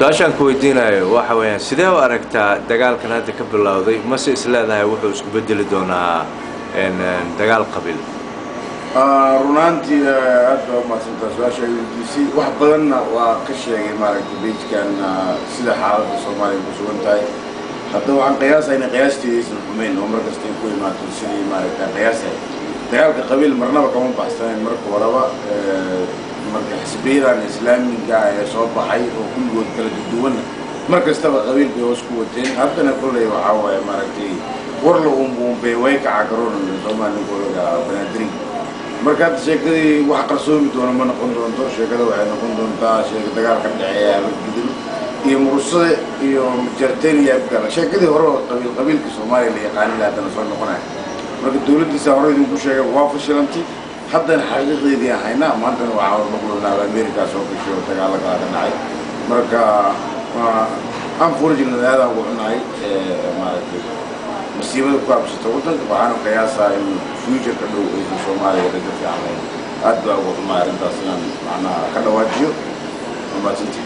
Su-aashaan ku weydiinayo waxa weeyaan, sidee u aragtaa dagaalkan hadda ka bilowday? Mase is leedahay wuxuu isku bedeli doonaa dagaal qabiil? Runaantii aad baa umahadsantaa su-aasha ay weydiisay. Wax badanna waa ka sheegay, maaragtay, page-kan sida xaaladda Soomaaliya ku sugan tahay. Hadda waxaan qiyaasayna qiyaasteeda aysan xumayn oo mar kasta ay ku imaato sidii, maaragta, qiyaasay. Dagaalka qabiil marnaba kama baxsanayn marka horeba. Marka xisbiyadan Islaamiga ah ee soo baxay oo kulligood kala duwanna mar kastaba qabiil bay hoos ku wateen. Haddana kolley waxaa waaye, maaragtay, war la uunbuunbay way kaca garoon Soomaali ninkoodaga Banaadiriga. Marka hadda sheekadii wax qarsoomi doona ma noqon doonto. Sheekada waxay noqon doontaa sheeka dagaal ka dhexeeya Habargidir iyo Mursade iyo Majarteen iyo Abgaal. Sheekadii hore oo qabiil qabiilka Soomaaliya la yaqaanin haddana soo noqonaya. Marka dowladdiisa hore idinku sheegay waa fashilantay, haddana xaqiiqdeedii aan haynaa. Maantana waxaa maqloonaaba America soo gashay oo dagaalo kala ka dhacay. Marka unfortunately aadaan ugu xunahay, maaragtay, masiibada ku habsata waddanka. Waxaana qiyaasaa in future-ka dhow aysan Soomaaliya rajo fiican lahayn. Aad baa ugu xumaa arrintaas inaan macnaha ka dhawaajiyo. Mahadsantii.